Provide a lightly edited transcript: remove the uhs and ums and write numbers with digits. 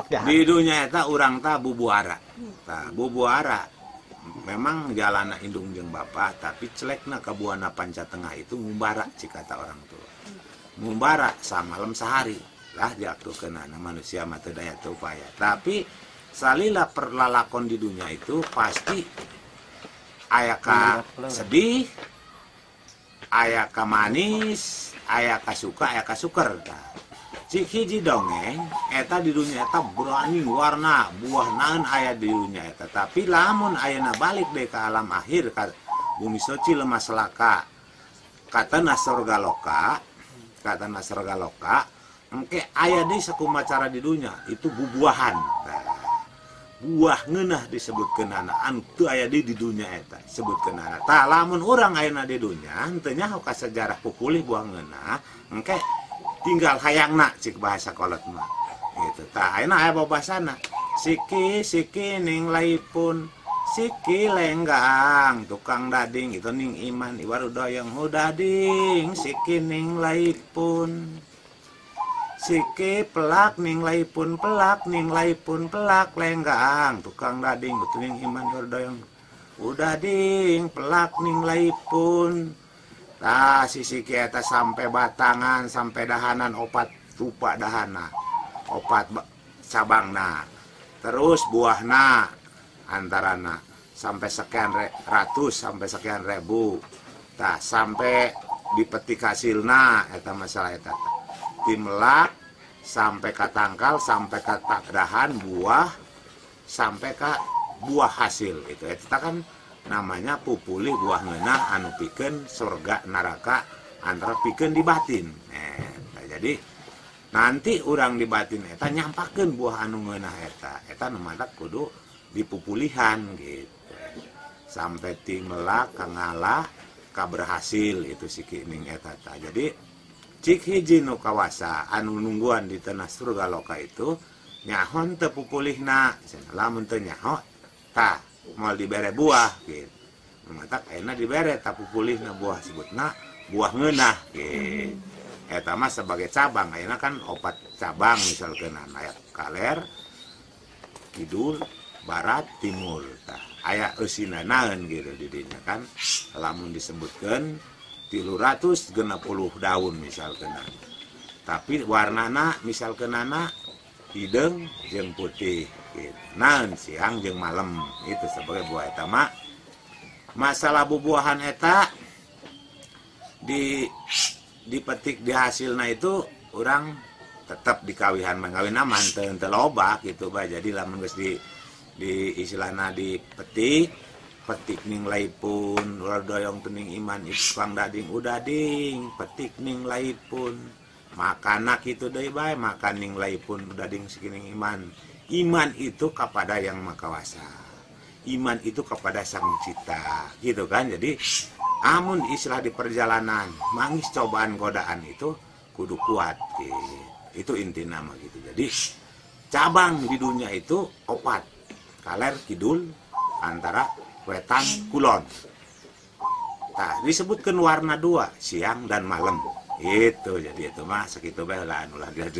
Di dunia eta urang ta bubuara. Tah, bubuara memang jalana indung jeung bapak, tapi celekna ka buana panca tengah itu ngumbara cik kata orang tua. Ngumbara samalam sehari lah diaktukeunana manusia mah teu daya teu upaya. Tapi salila perlalakon di dunia itu pasti aya ka sedih, aya ka manis, aya ka suka, aya ka suker. Tah. Cik hiji dongeng eta di dunia eta berani warna buah naon aya di dunia eta, tapi lamun ayeuna balik deui ka alam akhir ka bumi suci lemah selaka ka tanah surga loka, ka tanah surga loka engke aya deui sakumaha cara di dunia itu bubuahan. Tah, buah ngeunah disebutkeunana anu teu aya deui di dunia eta disebutkeunana. Tah, lamun urang ayeuna di dunia henteu nyaho ka sejarah pupulih buah ngeunah, engke tinggal hayangna cik bahasa kolot mah gitu. Tah, ayeuna aya babasana siki siki ning laipun siki lenggang tukang dading itu ning iman iwaru doyong hudading siki ning laipun siki pelak ning laipun pelak ning laipun pelak lenggang tukang dading itu ning iman iwaru doyong udading pelak ning laipun. Tah, sisi eta sampai batangan sampai dahanan opat rupa dahana opat cabangna terus buahna antarana sampai sekian ratus sampai sekian ribu. Tah, sampai dipetik hasilna eta masalah eta timelak sampai ka tangkal sampai ka dahan buah sampai ka buah hasil itu eta kan namanya pupulih buah ngeunah anu pikeun surga neraka antara pikeun di batin. Jadi nanti urang di batin eta nyampakeun buah anu ngeunah eta, eta nu matak kudu dipupulihan gitu. Sampai timelak ka ngalah ka berhasil itu si kining eta ta. Jadi cik hiji nu kawasa anu nungguan di tanah surga loka itu nyahon teu pupulihna, lamun teu nyaho tah moal dibere buah gitu. Matak ayeuna dibere ta pupulihna buah sebutna buah ngeunah gitu. Eta mah sebagai cabang ayeuna kan opat cabang misalkeun aya kaler, kidul, barat, timur. Tah aya eusina naon gitu di dinya kan lamun disebutkeun 360 daun misalkeun. Tapi warnana misalkeunana hideung jeung putih gitu. Naon siang jeung malam itu sebagai buah eta mah. Masalah bubuahan eta di dipetik di hasilna itu orang tetap dikawihan mangkawin mah teu loba gitu bah. Jadi lamun geus di istilahna dipetik petik ning laipun ulah doyong tening iman tukang dading udading petik ning laipun makana kitu deui bae makan ning laipun udading sikining iman. Iman itu kepada yang Maha Kuasa, iman itu kepada Sang Cipta gitu kan. Jadi amun istilah di perjalanan mangis cobaan godaan itu kudu kuat gitu. Itu inti nama gitu. Jadi cabang di dunia itu opat, kaler kidul antara wetan kulon. Nah, disebutkan warna dua, siang dan malam. Itu jadi itu mah segitu bae lah anu lah dia.